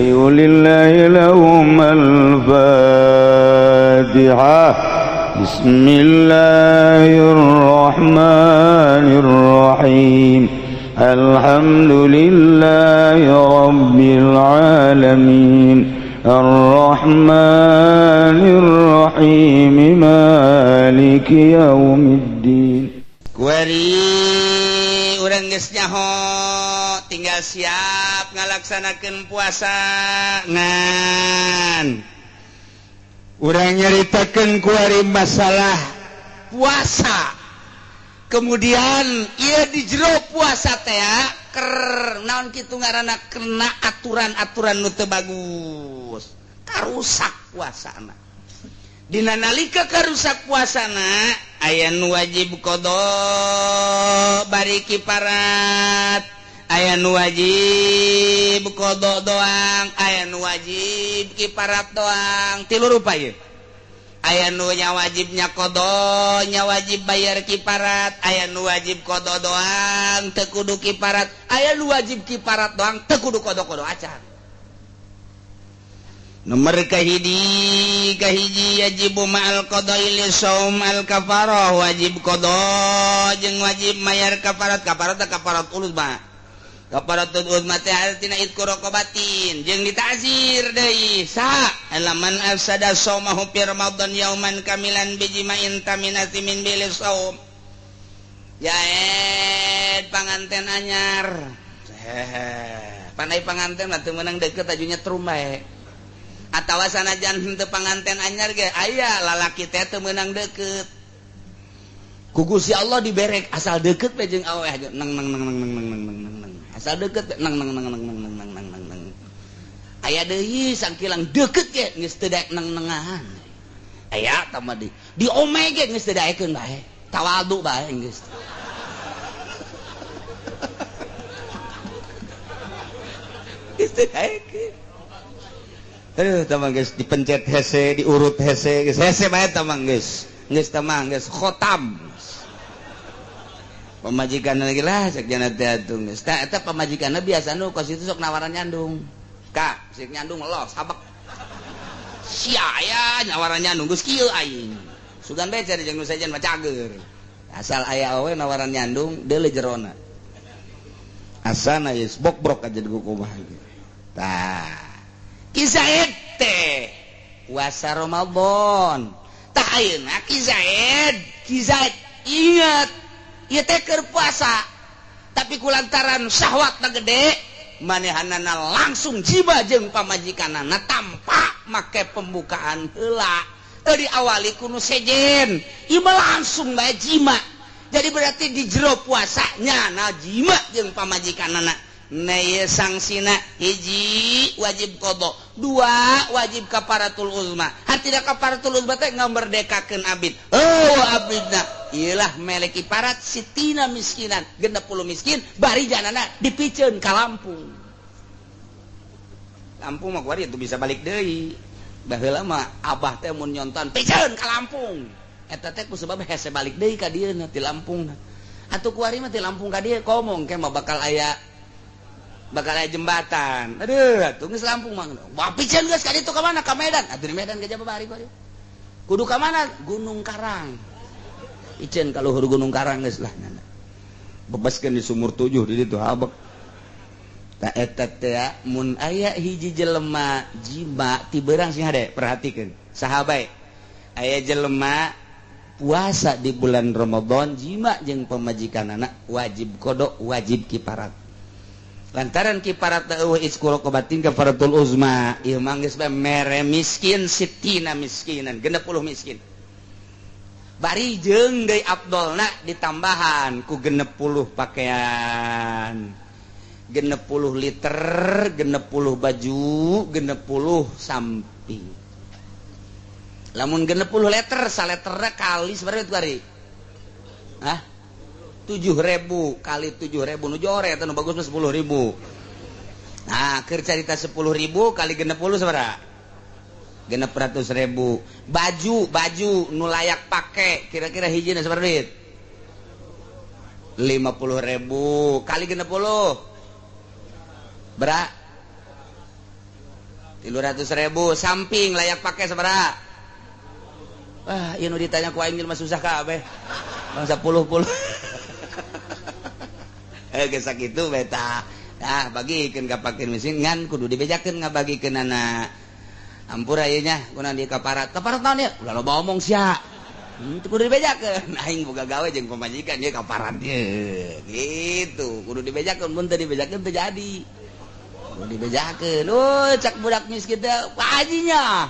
لله لهم الفاتحة. بسم الله الرحمن الرحيم. الحمد لله رب العالمين الرحمن الرحيم مالك يوم الدين. Kuari urang geus nyaho, tinggal siap ngalaksanakeun puasa. Ngan urang nyaritakeun kuari masalah puasa. Kemudian ieu di jero puasa teh ker naon kitu ngaranna, kena aturan-aturan nu teu bagus, karusak puasana. Dina nalika karusak puasana, aya nu wajib qada bari kiparat, aya nu wajib qada doang, aya nu wajib kiparat doang. Tilu rupa ieu. Aya nu nya wajibnya qada, nya wajib bayar kiparat, aya nu wajib qada doang teu kudu kiparat, aya nu wajib kiparat doang teu kudu qada-qada acan. Nomor kahiji kahiji, yajibu ma'al qada'i li shaum al kafarah, wajib qada jeung wajib mayar kafarat. Kafarat teh kafarat uzma. Kafaratul uzma teh artina itqu raqabatin jeung ditazir deui. Saha? Laman afsada shaumahu fi ramadan yauman kamilan bijima'in taminati min bil saum. Jaed panganten anyar. Hehe. Pandai panganten mah teu meunang deukeut aju nyetrum bae. Atawa sanajan henteu panganten anyar ge aya lalaki teh teu meunang deukeut. Ku Gusti Allah diberek asal deukeut we jeung awewe aja nang nang nang nang nang nang nang nang nang. Asal deukeut nang nang nang nang nang nang nang nang nang nang. Aya deui sangkilang deukeut ge geus teu daek nang nengahan. Aya tambah deui. Diome ge geus teu daekeun bae. Tawadu bae geus. Geus teu daekeun. Aduh, tamang geus dipencet hese, diurut hese, geus hese bae tamang geus. Geus tamang geus khotam. Pamajikan lagi lah cek jana teh atuh geus. Tah eta pamajikanna biasa nu kos itu sok nawaran nyandung. Kak, sik nyandung los habek. Sia aya nawaran nyandung geus kieu aing. Sugan bae cari jeung nu sejen mah cager. Asal aya awe nawaran nyandung deuleu jerona. Asana geus bokbrok aja di kumaha. Tah Ki Zaid teh puasa Ramadan. Tah ayeuna Ki Zaid, Ki Zaid ingat ieu teh keur puasa. Tapi kulantaran syahwatna gede, manehanana langsung jiba jeung pamajikanana tanpa make pembukaan heula. Teu diawali ku nu sejen, ieu mah langsung bae jima. Jadi berarti di jero puasa nyana jima jeung pamajikanana. Neye sangsina hiji wajib qada, dua wajib kafaratul uzma. Hartina kafaratul uzma teh ngamerdekakeun abid. Oh abidna ieulah melek kiparat sitina miskinan, 60 miskin bari janana dipiceun ka Lampung. Lampung mah kuari itu bisa balik deui. Baheula mah abah teh mun nyonton piceun ka Lampung. Eta teh ku sebab hese balik deui ka dieu ti Lampung. Atuh kuari mah ti Lampung ka dieu komong ke mah bakal aya jembatan. Aduh, atuh geus Lampung mah. Wah, piceun geus ka ditu ka mana? Ka Medan. Atuh di Medan ka Jababari kuari. Kudu ka mana? Gunung Karang. Piceun ka luhur Gunung Karang geus lah. Bebaskeun di sumur 7 di ditu habek. Ta eta teh mun aya hiji jelema jima ti beurang sing hade, perhatikeun. Saha bae? Aya jelema puasa di bulan Ramadan jima jeung pamajikanana wajib qada, wajib kiparat. Lantaran kiparat eueuh iskul qabatin kafaratul uzma, ieu mah geus bae mere miskin sitina miskinan, 60 miskin. Bari jeung deui abdolna ditambahan ku 60 pakaian, 60 liter, 60 baju, 60 samping. Lamun 60 liter, saleterna kali sabaraha itu ari? Hah? 7.000 kali 7.000 nu jore eta nu bagus mah 10.000. Nah, keur carita 10.000 kali 60 sabaraha? 600.000. Baju nu layak pake kira-kira hijina sabaraha duit? 50.000 kali 60 berat. 300.000 samping layak pakai sabaraha? Wah, ieu nu ditanya ku aing mah susah kabeh. Bangsa puluh-puluh. Geus sakitu beta. Nah, bagikeun ka fakir miskin ngan kudu dibejakeun ngabagikeunana. Ampura ieu nya kuna di kaparat. Kaparat naon ieu? Ulah loba omong sia. Kudu dibejakeun. Aing boga gawe jeung pamajikan ieu kaparat ieu. Gitu, kudu dibejakeun mun teu dibejakeun teu jadi. Kudu dibejakeun. Oh, cak budak miskin teh Pak Hajinya.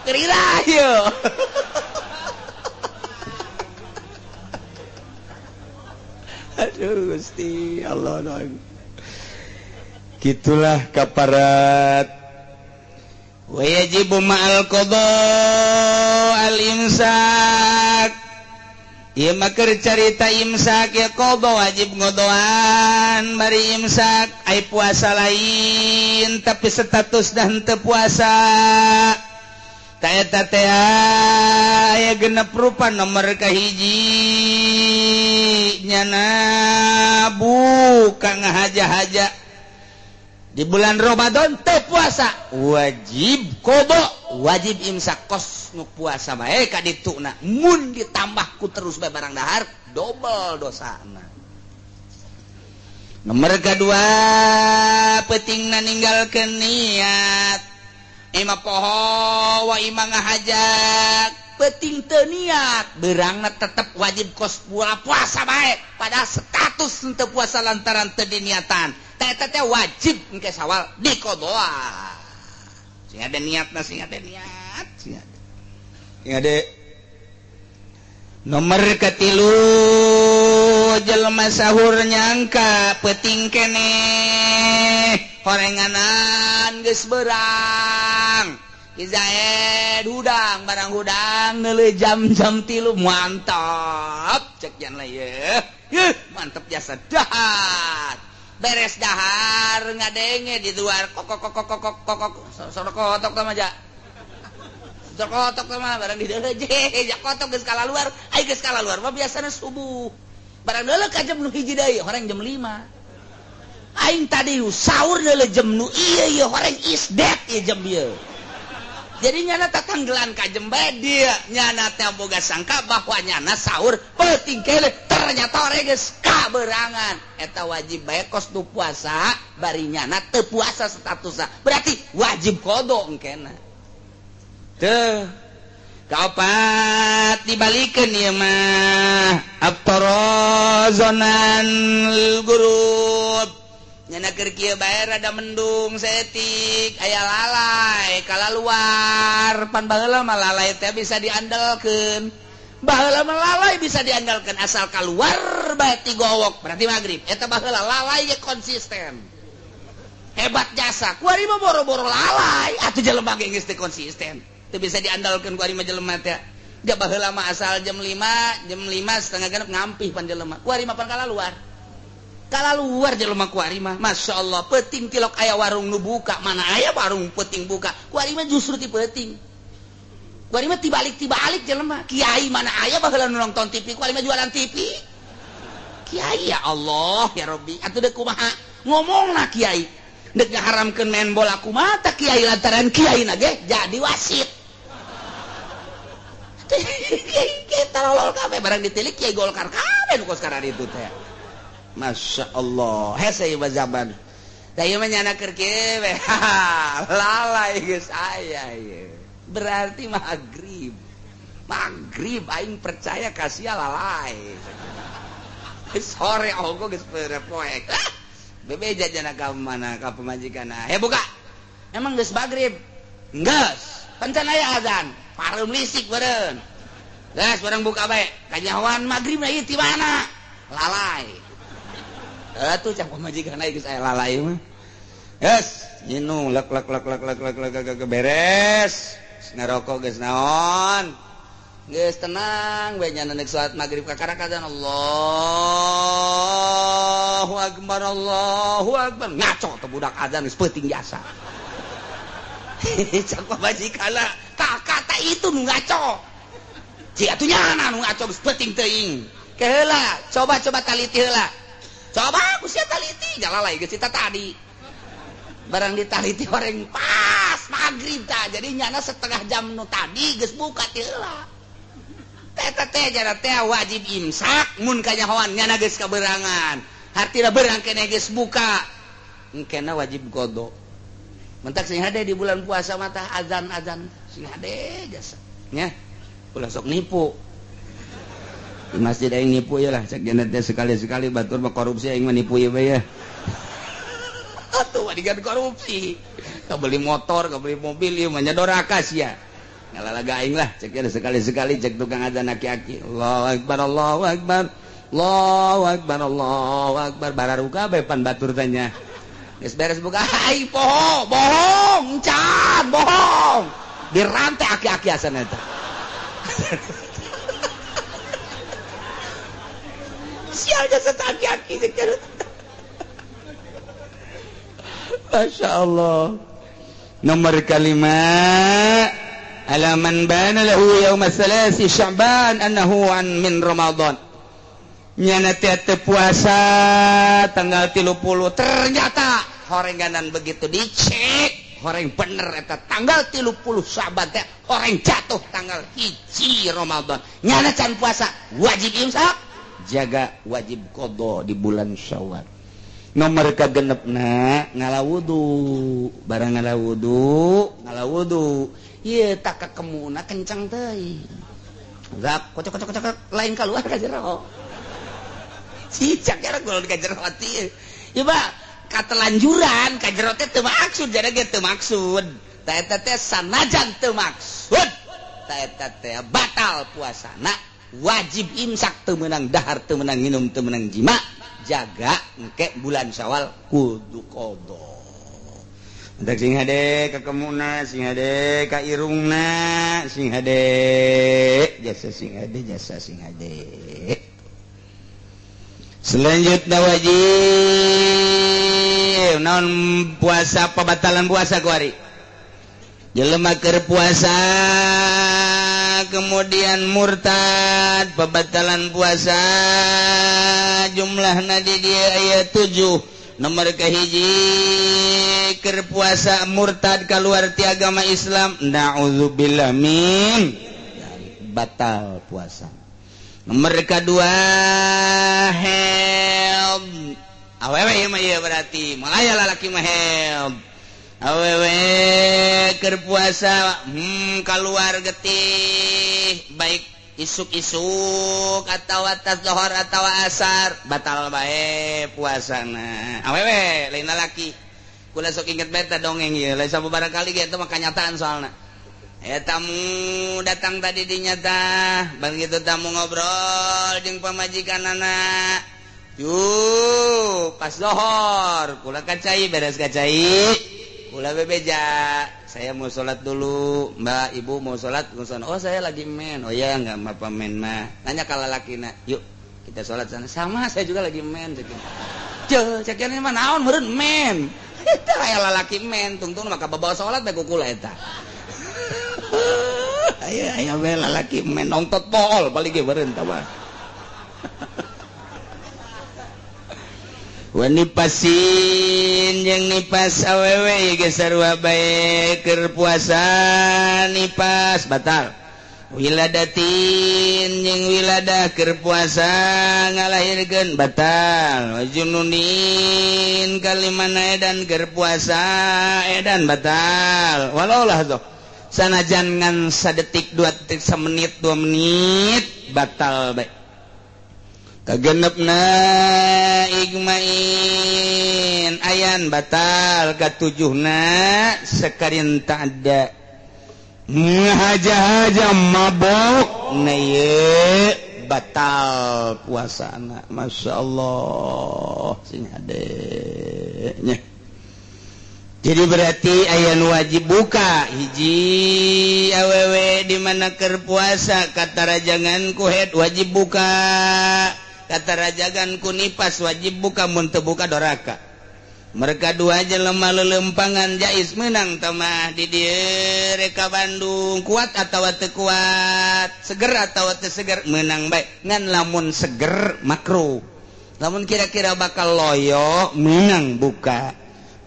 Kerira ieu. Aduh Gusti Allah doang. Gitulah kaparat. Wa yajibu ma'al qada al imsak. Ieu mah keur carita imsak ya qada wajib ngodoan bari imsak ai puasa lain tapi status dan teu puasa. Ta eta teh aya genep rupa nomor kahiji nyana buka ngahaja-haja di bulan Ramadan teu puasa wajib qada wajib imsak kos nu puasa bae ka dituna mun ditambah ku terus bae barang dahar dobel dosana. Nomor kedua pentingna ninggalkeun niat. Ima poho wa ima ngahajak penting teu niat beurangna tetep wajib kos puasa bae padahal status teu puasa lantaran teu diniatan. Eta teh wajib engke sawal dikodoa. Sing ada niatna, sing ada niat, sing ada. Sing ada. Nomor katilu jelema sahur nyangka peuting keneh horenganan geus beurang. Izaed hudang barang hudang neuleuh jam-jam 3 mantap cek jan lah ieu. Yeuh mantap jasa dahar. Beres dahar ngadenge di luar kok kok kok kok kok kok kotok tah mah ja. Kotok tah mah barang di deuleuh je ja kotok geus kalaluar, ai geus kalaluar mah biasana subuh. Barang deuleuh ka jam nu hiji deui horeng jam 5. Aing tadi sahur deuleuh jam nu ieu ieu horeng is dead ieu jam ieu. Jadi nyana tatanggelan ka jem bae dia nyana teh boga sangka bahwa nyana sahur peuting keneh ternyata ore geus kaberangan. Eta wajib bae kos nu puasa bari nyana teu puasa statusna berarti wajib qada engkena. Teu kaopat dibalikeun ieu mah abtarazonan gurub nyana keur kieu bae rada mendung saeutik aya lalai kalaluar pan baheula mah lalai teh bisa diandalkeun baheula mah lalai bisa diandalkeun asal kaluar bae ti gowok berarti magrib eta baheula lalai ge konsisten hebat jasa kuari mah boro-boro lalai atuh jelema ge geus teu konsisten teu bisa diandalkeun kuari mah jelema teh dia baheula mah asal jam 5 setengah genep ngampih pan jelema kuari mah pan kalaluar kalaluar jelema kuari mah Masya Allah peuting tilok aya warung nu buka mana aya warung peuting buka kuari mah justru ti peuting kuari mah tibalik-tibalik jelema kiai mana aya baheula nu nonton TV kuari mah jualan TV kiai ya Allah ya Rabbi atuh deuk kumaha ngomongna kiai deuk ngaharamkeun main bola kumaha tah kiai lantaran kiai na ge jadi wasit kiai talolol kabeh barang ditilik kiai Golkar kabeh nu kos kararitu teh Masya Allah, hese ieu zaman. Da ieu mah nyana keur kieu we. Lalai geus aya ieu. Berarti maghrib. Maghrib aing percaya ka sia lalai. Sore ogo geus poek. Bebeja jana ka mana ka pamajikanna. He buka. Emang geus maghrib? Geus. Pancan aya azan. Pareum lisik beureun. Geus barang buka bae. Kanyahoan maghrib ieu ti mana? Lalai. Atuh cak pamajikan aing geus aya lalai mah. Geus, nyinu lek lek lek lek lek lek lek beres. Ngarokok geus naon. Geus tenang we nya nek salat magrib kakara kadzan Allahu akbar Allahu akbar. Ngaco teh budak azan geus peuting jasa. Cak pamajikan tah kata itu nu ngaco. Ci atuh nyana nu ngaco geus peuting teuing. Ke heula, coba-coba taliti heula. Coba ku sia taliti jalalai geus cita tadi. Barang ditaliti horeng pas. Pas maghrib tah jadi nyana setengah jam nu tadi geus buka ti heula. Teh teh jara teh wajib imsak mun kanyahoan nyana geus kaberangan. Hartina berang keneh geus buka. Engkena wajib qada. Mentak sing hade di bulan puasa mah tah azan-azan sing hade jasa nya. Ulah sok nipu. Di masjid aing nipu ya lah cek jana teh sekali-sekali batur mah korupsi aing mah nipu ieu bae ya. Atuh mah korupsi. Kabeli motor, kabeli mobil ieu mah nya doraka sia. Ngalalaga aing lah cek jana sekali-sekali cek tukang azan aki-aki. Allahu akbar, Allahu akbar. Allahu akbar, Allahu akbar. Bararuka bae pan batur tanya. Geus beres buka ai poho, bohong, can, bohong. Dirantai aki-aki asan eta. Sial jasa aki-aki Masya Allah. Nomor kelima, alaman bana lahu yauma salasi Sya'ban annahu an min Ramadan. Nyana teh puasa tanggal 30 ternyata horengganan begitu dicek horeng bener eta tanggal 30 Sya'ban teh horeng jatuh tanggal 1 Ramadan. Nyana can puasa wajib imsak, jaga wajib qada di bulan Syawal. Nomor kagenepna ngala wudu, barang ngala wudu ieu tak kakemuna kencang teuing. Zak kocok kocok kocok lain keluar ka jero. Cicak jero gol ka jero ati. Ieu mah katelanjuran ka jero teh teu maksud jare ge teu maksud. Ta eta teh sanajan teu maksud. Ta eta teh batal puasana, wajib imsak teu meunang dahar, teu meunang minum, teu meunang jima. Jaga engke bulan Syawal kudu qada. Entek sing hade ka kemuna, sing hade ka irungna, sing hade jasa sing hade jasa sing hade. Selanjutnya wajib naon puasa pembatalan puasa kuari. Jelema keur puasa kemudian murtad pembatalan puasa jumlahna di dieu aya 7. Nomor kahiji keur puasa murtad keluar ti agama Islam, naudzubillah min batal puasa. Nomor kedua haid, awewe ieu mah ieu berarti malaya lalaki mah haid. Awewe keur puasa keluar getih baik isuk-isuk atau atas lohor atau asar batal bae puasana. Awewe lain lalaki. Kula sok inget bae teh dongeng ieu lain sababaraha kali ge eta mah kanyataan soalna. Ya tamu datang tadi dinyata begitu tamu ngobrol jeung pamajikanana. Yuh, pas lohor kula kacai beres kacai. Kula bebeja, saya mau sholat dulu, mbak, ibu mau sholat, oh saya lagi men, oh ya nggak apa men mah, nanya kalau laki nak, yuk kita sholat sana, sama saya juga lagi men, cek, cekian ini mah naon meureun men, eta aya lalaki men, tungtung maka bawa sholat bae ku kula eta, aya aya we lalaki men nontot pool paling ge meureun tah mah. Wanipasin yang nipas awewe geus sarua bae keur puasa nipas batal. Wiladatin jeung wiladah keur puasa ngalahirkeun batal. Wajununin kalimana edan keur puasa edan batal. Walau lah tuh sanajan ngan sadetik 2 detik samenit 2 menit batal bae. Kagenepna igmain ayan batal. Katujuhna sekarin tak ada ngahaja-haja mabok na ieu batal puasana. Masya Allah sing hade nya. Jadi berarti aya nu wajib buka hiji awewe di mana keur puasa katarajangan ku haid wajib buka, katarajagan ku nipas wajib buka, mun teu buka doraka. Mereka dua jelema lelempangan jais menang tamah di dieu reka Bandung kuat atawa teu kuat, seger atawa teu seger menang bae. Ngan lamun seger makruh, lamun kira-kira bakal loyo menang buka.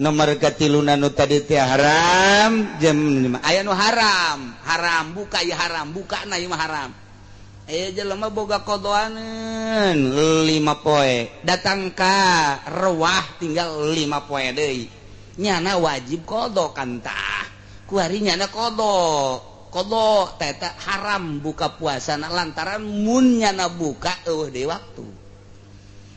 Nomor katiluna nu tadi teh haram jam aya nu haram, haram buka ieu haram, buka na ieu mah haram. Aya jelema boga kodoaneun 5 poe, datang ka rewah tinggal 5 poe deui. Nyana wajib kodo kan tah. Kuari nyana kodo. Kodo teh haram buka puasa na lantaran mun nyana buka eueuh deui waktu.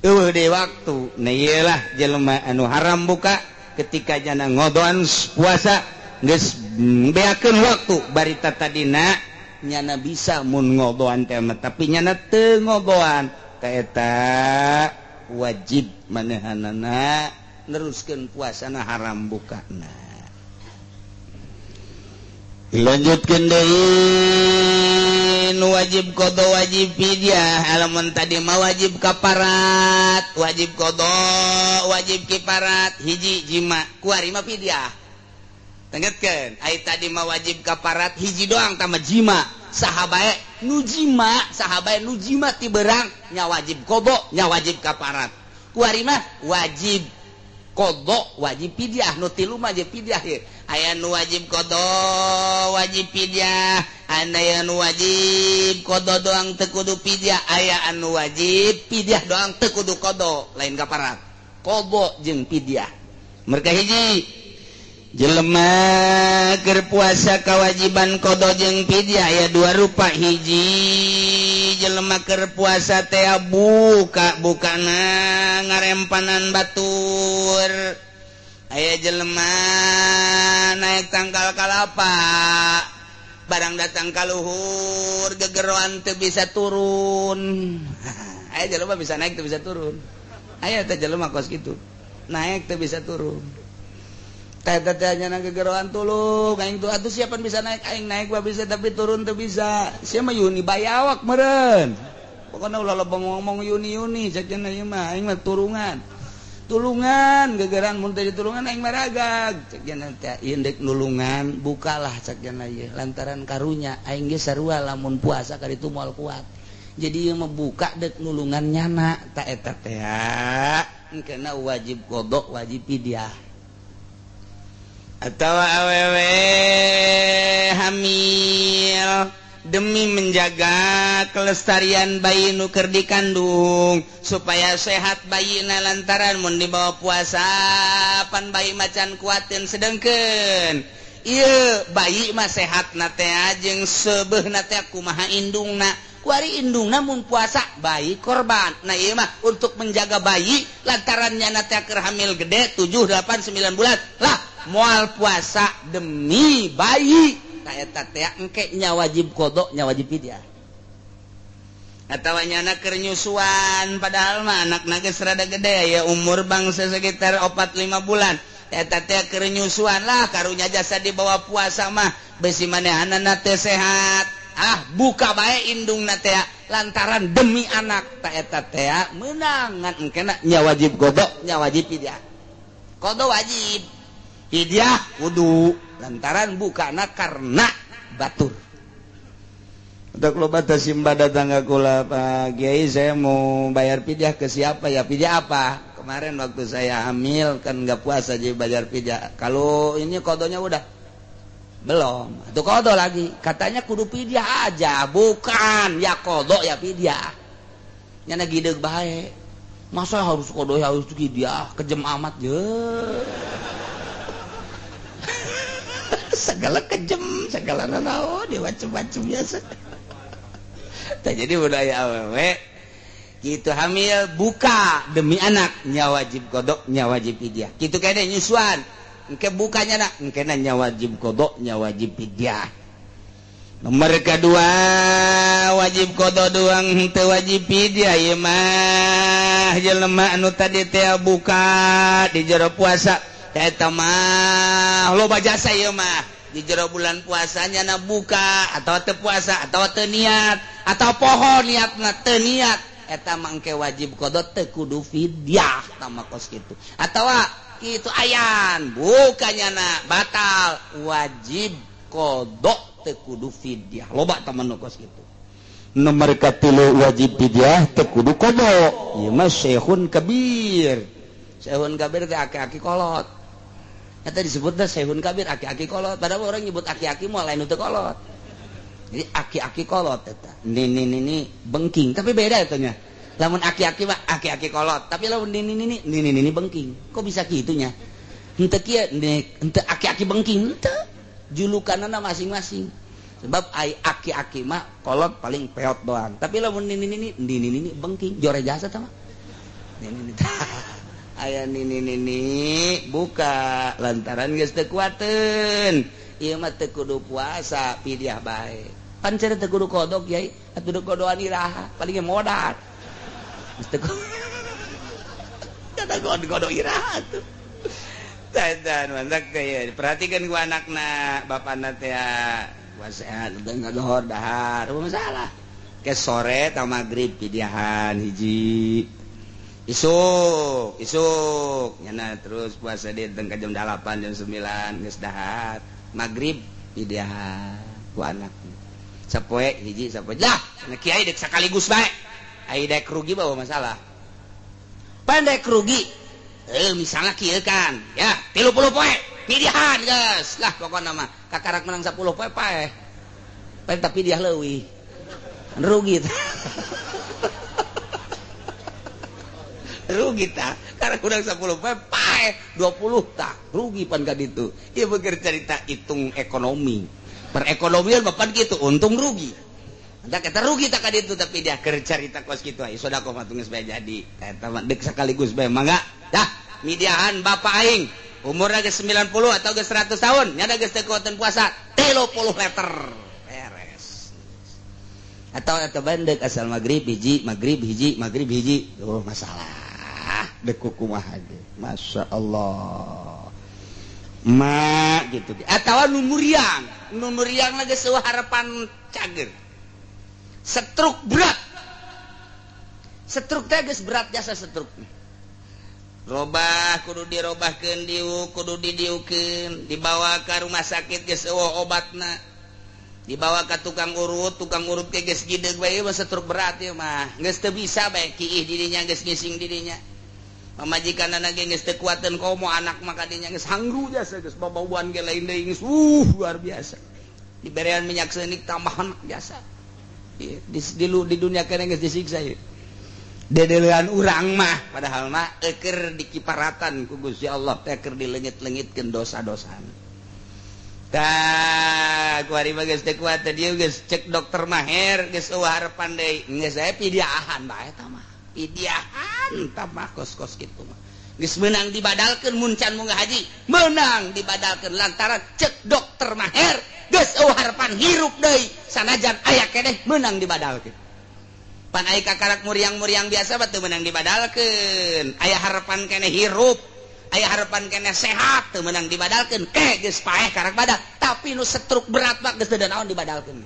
Eueuh deui waktu. Nah ieu lah jelema anu haram buka ketika nyana ngodoan puasa geus beakeun waktu barita tadina nyana bisa mun ngodoan teh tapi nyana teu ngodoan teh eta wajib manehanana neruskeun puasana haram bukana. Lanjutkeun deui nu wajib qada wajib fidyah lamun tadi mah wajib kaparat wajib qada wajib kiparat hiji jima kuari mah fidyah. Tenggetkeun ai tadi mah wajib kaparat hiji doang tama jima saha bae nu jima saha bae nu jima ti berang nya wajib qada nya wajib kaparat kuari mah wajib qada wajib fidyah nu tilu mah wajib fidyah ieu aya nu wajib qada wajib fidyah aya nu wajib qada doang teu kudu fidyah aya anu wajib fidyah doang teu kudu qada lain kaparat qada jeung fidyah mereka hiji jelema keur puasa kewajiban qada jeung fidyah aya dua rupa hiji jelema keur puasa teh buka bukana ngarempanan batur aya jelema naik tangkal kalapa barang datang ka luhur gegeroan teu bisa turun aya jelema bisa naik teu bisa turun aya teh jelema kos kitu naik teu bisa turun teh teh nya gegeroan tulung aing tuh atuh siapa bisa naik aing naik mah bisa tapi turun teu bisa sia mah yuni bayawak meureun pokona ulah loba ngomong yuni-yuni cek cenah ieu mah aing mah turungan tulungan gegeran mun teu ditulungan aing mah ragag cek cenah teh ieu deuk nulungan bukalah cek cenah ieu lantaran karunya aing ge sarua lamun puasa ka ditu moal kuat jadi ieu mah buka deuk nulungan nyana ta eta teh engkena wajib qada wajib fidyah atau awewe hamil demi menjaga kelestarian bayi nu keur dikandung supaya sehat bayina lantaran mun dibawa puasa pan bayi macan kuatin sedengkeun ieu bayi mah sehat na teh jeung seubeuhna teh kumaha indungna kuari indungna mun puasa bayi korban nah ieu mah untuk menjaga bayi lantaran nyana teh keur hamil gede 7 8 9 bulan lah moal puasa demi bayi ta eta teh engke nya wajib qada nya wajib fidyah atawa nyana keur nyusuan padahal mah anakna geus rada gede ya umur bangsa sekitar 4 5 bulan eta teh keur nyusuan lah karunya jasa dibawa puasa mah besi manehanana teh sehat ah buka bae indungna teh lantaran demi anak ta eta teh meunang ngan engkena nya wajib qada nya wajib fidyah qada wajib fidyah kudu lantaran bukana karena batur. Untuk loba simba datang ke kula Pak Kiai saya mau bayar fidyah ke siapa ya fidyah apa kemarin waktu saya hamil kan nggak puasa jadi bayar fidyah kalau ini kodonya udah belum itu kodo lagi katanya kudu fidyah aja bukan ya kodo ya fidyah nyana gideg bae masa harus kodo ya harus fidyah kejem amat je segala kejem segala nanaon dia macam-macam biasa. Tak jadi budaya awewe gitu hamil buka demi anak nya wajib qada nya wajib fidyah kitu kene nyusuan engke bukanya nak engke nya wajib qada nya wajib fidyah. Nomor kedua wajib qada doang henteu wajib fidyah ieu mah jelema anu tadi teh buka di jero puasa eta mah loba jasa ieu mah di jero bulan puasanya na buka atau teu puasa atau teu niat atau poho niatna teu niat eta mah engke wajib qada teu kudu fidyah tah kos kitu atawa kitu ayan bukanya na batal wajib qada teu kudu fidyah loba tah mah kos kitu. Nomor katilu wajib fidyah teu kudu qada ieu mah syekhun kabir syekhun kabir teh aki-aki kolot. Eta disebutna sehun kabir aki-aki kolot. Padahal orang nyebut aki-aki moal lain teu kolot. Jadi aki-aki kolot eta. Nini-nini bengking, tapi beda eta nya. Lamun aki-aki mah aki-aki kolot, tapi lamun nini-nini nini-nini bengking. Kok bisa kitu nya? Henteu kieu, henteu aki-aki bengking henteu. Julukanana masing-masing. Sebab ai aki-aki mah kolot paling peot doang. Tapi lamun nini-nini nini-nini bengking, jore jasa tah mah. Nini-nini. Aya nini-nini buka lantaran geus teu kuateun. Ieu mah teu kudu puasa, pidiah bae. Pan cenah teu kudu kodok yai, atuh kodoan iraha, paling ge modal. Geus teu kada kodok iraha tuh. Dan mantak teh perhatikan ku anakna, bapana teh puasa lohor dahar, apa masalah. Ke sore ta magrib pidiahan hiji. Isuk, isuk nyana terus puasa di tengah jam 8 jam 9 geus dahar. Magrib pidiahan ku anak. Sapoe hiji sapoe. Lah, cenah kiai dek sakaligus bae. Ai dek rugi bawa masalah. Pandek rugi. Misalnya kieu kan, ya 30 poe pidihan geus. Lah pokona mah kakarak menang 10 poe paeh. Paeh tapi dia leuwih. Rugi. Rugi ta, karena kurang 10 poe paeh 20 ta, rugi pan ka ditu. Ieu beger cerita hitung ekonomi. Perekonomian bapan kitu, untung rugi. Entah kita rugi tak ka ditu tapi dia keur carita kos kitu ai sedekah mah geus bae jadi. Eta mah deuk sekaligus bae mangga. Dah, midiahan bapak aing umurna geus 90 atau geus 100 tahun, nya geus teu kuateun puasa 30 liter. Beres. Atau eta bandek asal magrib hiji, magrib hiji, magrib hiji. Oh, masalah. Dek kumaha ge. Masya Allah. Ma gitu. Atawa nu muriang lagi sewa harapan cager. Setruk berat. Setruk teh geus berat jasa setruk. Robah kudu dirobahkeun diuk, kudu didiukeun, dibawa ka rumah sakit geus eueuh obatna. Dibawa ka tukang urut ge geus gideug bae mah setruk berat ieu mah. Geus teu bisa bae kiih dirinya geus ngising dirinya. Pamajikanana ge geus teu kuateun komo anak mah kadinya geus hangru jasa geus babauan ge lain deui geus luar biasa. Diberean minyak seunik tambahan jasa. Di dunia kene geus disiksa ieu. Dedelean urang mah padahal mah eukeur dikiparatan ku Gusti Allah teh keur dileungit-leungitkeun dosa-dosana. Tah kuari mah geus teu kuat teh dieu geus cek dokter Maher geus eueuh harapan deui. Geus aya pidiahan bae eta mah. Pidiahan tambah kos-kos kitu mah. Geus meunang dibadalkeun mun can munggah haji, meunang dibadalkeun lantaran cek dokter Maher geus eueuh harapan hirup deui sanajan aya keneh meunang dibadalkeun. Pan ai kakarak muriang-muriang biasa mah teu meunang dibadalkeun. Aya harapan keneh hirup, aya harapan keneh sehat teu meunang dibadalkeun. Ke geus paeh karak badal, tapi nu setruk berat mah geus teu naon dibadalkeun.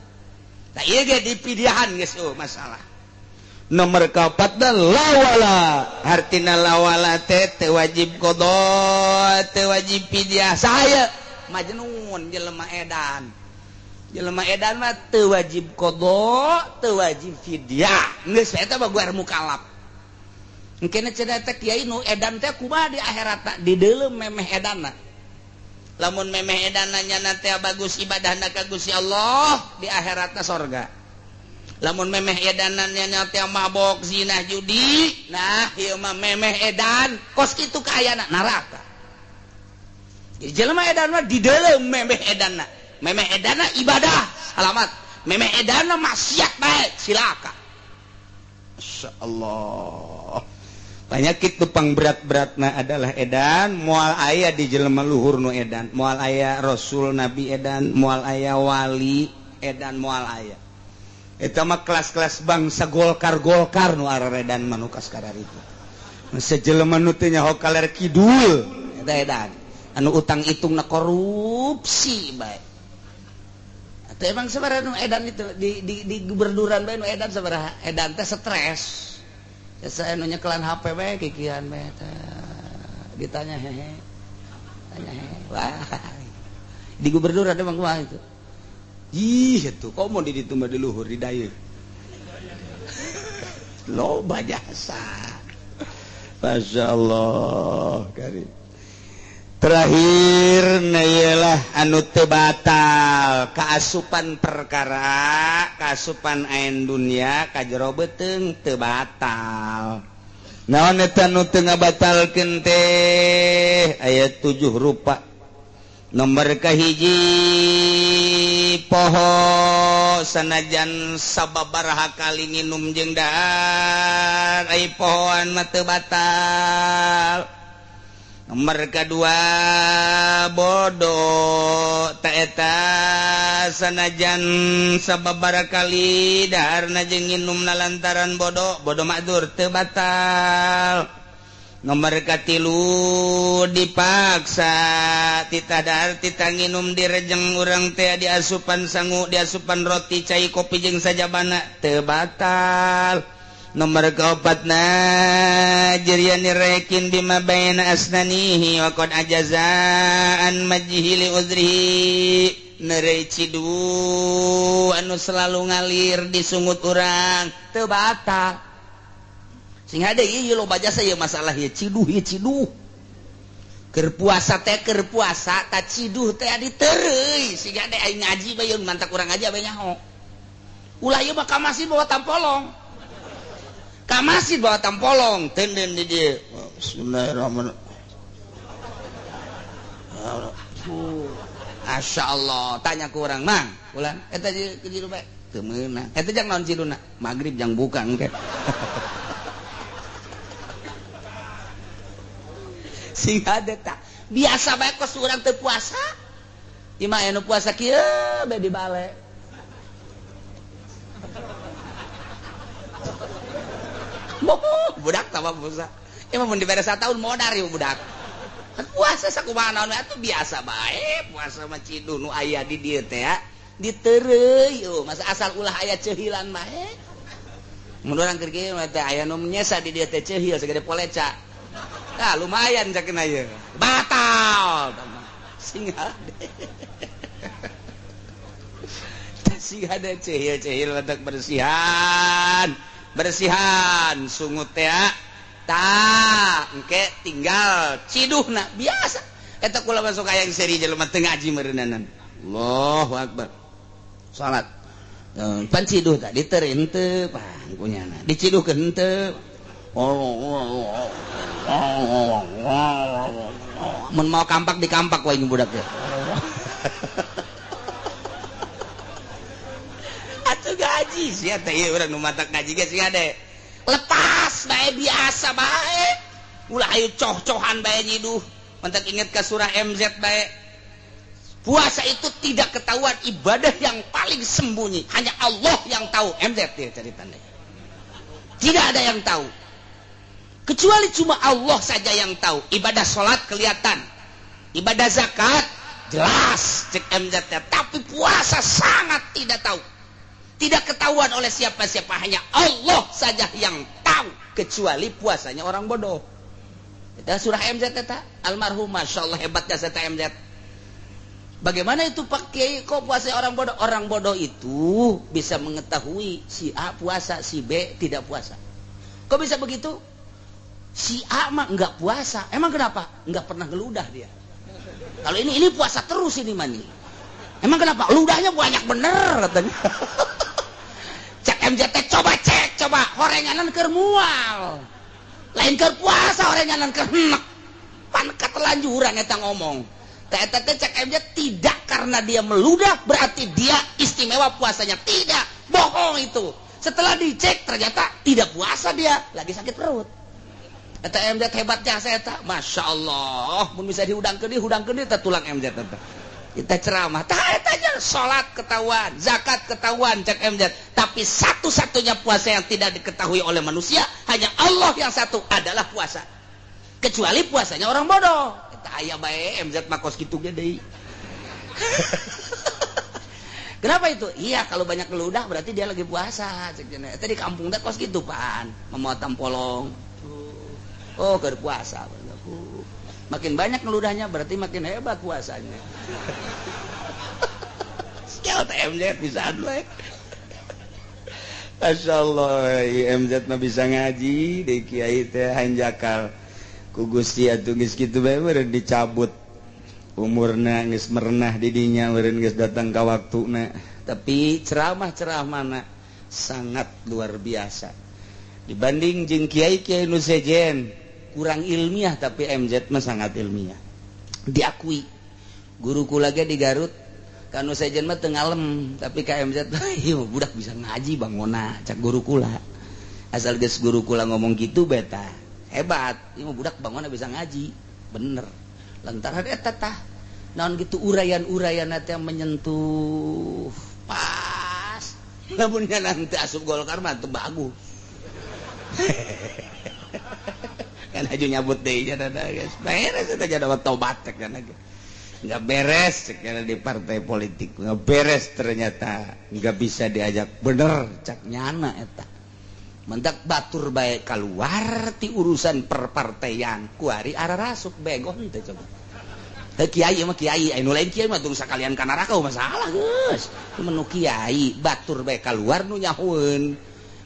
Tah ieu ge dipidiahan geus eueuh masalah. Nomor kaopatna lawala. Hartina lawala teh teu wajib qada, teu wajib fidyah. Saya majnun jelema edan. Jelema edan mah teu wajib qada, teu wajib fidyah. Geus eta mah guar mukalaf. Engkena cenah teh kiai nu edan teh kumaha di akhirat di deuleu memeh edanna. Lamun memeh edanna nyana teh bagus ibadahna ka Gusti Allah, di akhiratna sorga. Lamun memeh edanan nya teh mabok zina judi, nah ieu mah memeh edan kos kitu kaayana neraka. Jadi jelema edan mah di deuleu memeh edanna. Memeh edanna ibadah salamat, memeh edanna maksiat bae cilaka. Masyaallah. Penyakit tupang berat-beratna adalah edan, moal aya di jelema luhur nu edan, moal aya rasul nabi edan, moal aya wali edan, moal aya. Eta mah kelas-kelas bangsa Golkar-Golkar nu araredan manukas kararitu. Sejelema nu teu nyaho kaler kidul eta edan. Anu utang itungna korupsi bae. Atau emang sabaraha nu edan itu di gubernuran bae nu edan sabaraha? Edan teh stres. Saya nu nyekelan HP bae kikian bae teh. Ditanya hehe. Tanya hehe. Wah. Di gubernuran emang kumaha itu? Ih, itu kok mau ditumba di luhur di dayeuh. Loba jasa. Masya Allah, karim. Terakhir na anu teu batal kaasupan perkara kaasupan ain dunia ka jero beuteung teu batal. Naon eta nu teu ngabatalkeun teh aya 7 rupa. Nomor kahiji poho sanajan sababaraha kali nginum jeung dahar ai pohoan mah teu batal. Nomor kedua bodoh taeta sanajan sababaraha kali daharna jeung nginumna lantaran bodoh bodoh makdur teu batal. Nomor katilu dipaksa titah dahar titah nginum direjeng urang teh diasupan sangu diasupan roti cai kopi jeung sajabana teu batal. Nomor keempatna jeriani rekin bima baina asnanihi wa qad ajazaan majhi li uzrihi neureuy cidu anu selalu ngalir disungut urang teu batal. Sing hade ieu loba jasa ieu masalah ieu ciduh ieu ciduh. Keur puasa teh keur puasa ta ciduh teh ditereuy sing hade aing ngaji bae mantak urang aja bae nyaho. Ulah ieu mah ka masjid bawa tampolong. Ka masjid bawa tampolong tenden di dieu. Bismillahirrahmanirrahim. Masya Allah, tanya ku urang mang, ulah eta cidu bae teu meunang. Eta jang naon ciduna? Magrib jang buka engke. Sing hade tak biasa bae kos urang teu puasa. Imah anu puasa kieu bae dibale. Budak tambah puasa. Emang mun dibere satahun modar ieu budak. Puasa sakumaha naon atuh biasa bae, puasa mah ciduh nu aya di dieu teh ditereuy eueuh masa asal ulah aya ceuhilan bae. Mun urang keur kieu mah teh aya nu nyesa di dieu teh ceuhil sagede poleca. Nah, lumayan cakeun ieu. Batal. Sing hade. Sing hade ceuhil-ceuhil batak bersihan. Bersihan sungut teh tah engke tinggal ciduhna biasa eta kula masuk aya seri jelema teu ngaji meureunana. Allahu akbar. Salat. Pan ciduh tadi teu henteu pan kunyana. Diciduhkeun henteu. Mun mau kampak dikampak wae budak teh. Atuh gaji sia teh ieu urang nu matak ngaji ge sing ade. Lepas bae biasa bae. Ulah ayo coh-cohan bae nyiduh. Mantak inget ka surah MZ bae. Puasa itu tidak ketahuan, ibadah yang paling sembunyi. Hanya Allah yang tahu. MZ dia ceritanya. Tidak ada yang tahu. Kecuali cuma Allah saja yang tahu. Ibadah sholat kelihatan. Ibadah zakat jelas cek MZ. Tapi puasa sangat tidak tahu. Tidak ketahuan oleh siapa-siapa. Hanya Allah saja yang tahu. Kecuali puasanya orang bodoh. Itu surah MZ eta. Almarhum Masya Allah hebatnya serta MZ. Bagaimana itu Pak Kiai kok puasa orang bodoh? Orang bodoh itu bisa mengetahui si A puasa, si B tidak puasa. Kok bisa begitu? Si A mah enggak puasa. Emang kenapa? Enggak pernah ngeludah dia. Kalau ini puasa terus ini mani. Emang kenapa? Ludahnya banyak bener katanya. Cek MJT coba cek, coba horenganan keur mual. Lain keur puasa horenganan keur henek. Pan ketelanjuran eta ngomong. Eta cek MJ tidak karena dia meludah berarti dia istimewa puasanya. Tidak, bohong itu. Setelah dicek ternyata tidak puasa dia, lagi sakit perut. Eta MJ hebatnya saya eta, Masya Allah, mun bisa dihudangkeun dihudangkeun eta tulang MJ eta. Kita ceramah, tah eta aja salat ketahuan, zakat ketahuan cek MJ. Tapi satu-satunya puasa yang tidak diketahui oleh manusia hanya Allah yang satu adalah puasa. Kecuali puasanya orang bodoh. Aya bae MZ mah kos kitu ge deui. Kenapa itu? Iya, kalau banyak ngeludah berarti dia lagi puasa. Cek cenah. Eta di kampung teh kos kitu pan, mamawa tampolong. Oh, keur puasa. Makin banyak ngeludahnya berarti makin hebat puasanya. Skill teh MZ bisa we. Masyaallah, MZ mah bisa ngaji, deui kiai teh hanjakal. Ku Gusti atuh geus kitu bae meureun dicabut. Umurna geus merenah di dinya meureun geus datang ka waktuna, tapi ceramah-ceramahna sangat luar biasa dibanding jeung kiai-kiai nu sejen kurang ilmiah, tapi MZ mah sangat ilmiah diakui. Guru kula ge di Garut kanu sejen mah teu ngalem, tapi ka MZ ieu budak bisa ngaji bangona cak guru kula. Asal geus guru kula ngomong gitu beta hebat, ieu budak bangona bisa ngaji bener. Lantaran eta tah naon gitu urayan-urayan teh menyentuh pas. Lamun nanti asup Golkar mah teu bagus. Kan aju nyabut deui nya guys. Beres eta jadi tobat kan. Enggak beres karena di partai politik, enggak beres ternyata, enggak bisa diajak bener cak nyana eta. Mendak batur bae keluar ti urusan perpartaian kuari arah rasuk bego henteu coba. Heuh kiai mah kiai, anu lain kiai mah tong sakalian ka neraka masalah geus. Menu kiai batur bae keluar nu nyahueun.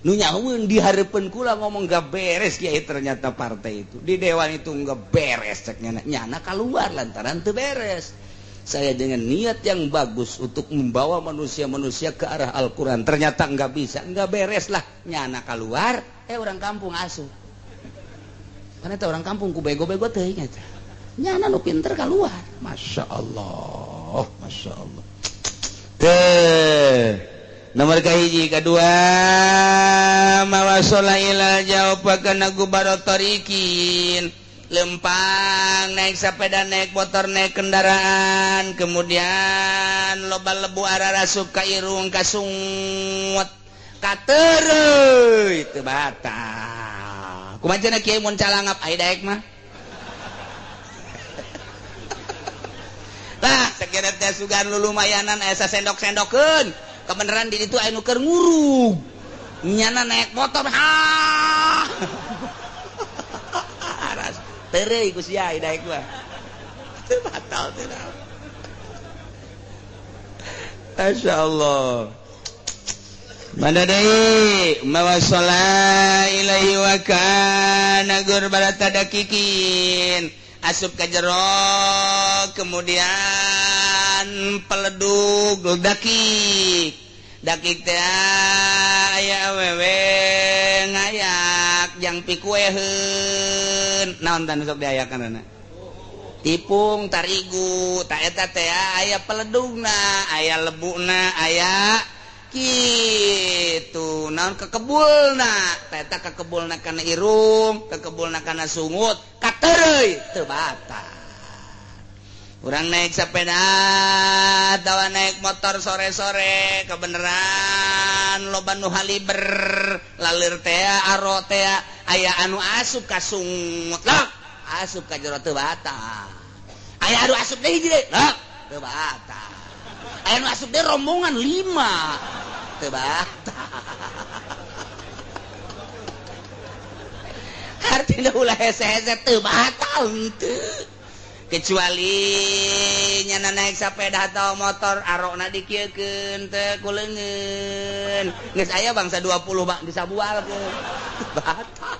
Nu nyahueun di hareupeun kula ngomong gak beres kiai ternyata partai itu. Di dewan itu gak beres cek nyana. Nyana keluar lantaran teu beres. Saya dengan niat yang bagus untuk membawa manusia-manusia ke arah Al-Quran, ternyata nggak bisa, nggak beres lah. Nyana keluar, orang kampung asuh. Karena itu orang kampung ku bego-bego teuing eta. Nyana nu pinter keluar. Masya Allah, Masya Allah. Teh, nomor kahiji, kedua, mawasola ila jawab kana gubaro tarikin. Lempang naik sepeda, naik motor, naik kendaraan, kemudian loba lebu arah rasup ka irung ka sungut ka tereuy teu batal. Kumaha cenah kiai mun calangap ai daek mah? Lah sakira teh sugan lulumayanan aya sasendok-sendokeun. Kebeneran di ditu aya nu keur ngurug. Nyana naik motor ha. Tereuy ku sia daek mah. Teu batal teh. Masya Allah. Mana deui mawasala ilaihi wa kana gurbala tadakikin. Asup ka jero kemudian peledug dakik. Dakik teh aya awewe ngayak jang pikueheun. Naon tah nu sok diayakanana? Tipung tarigu ta eta teh aya peledugna, aya lebuna, aya kitu. Naon kekebulna? Ta eta kekebulna kana irung, kekebulna kana sungut, katereuy teu batal. Urang naik sepeda atawa naik motor sore-sore kebeneran loba nu haliber lalir teh aro teh aya anu asup ka sungut lok asup ka jero teu batal. Aya anu asup deui hiji deui lok teu batal. Aya anu asup deui rombongan 5 teu batal. Artina ulah hese-hese teu batal henteu. Kecuali nyana naik sepeda atau motor arokna dikieukeun teu ku leungeun. Geus aya bangsa 20 bang disabualkeun. Batal.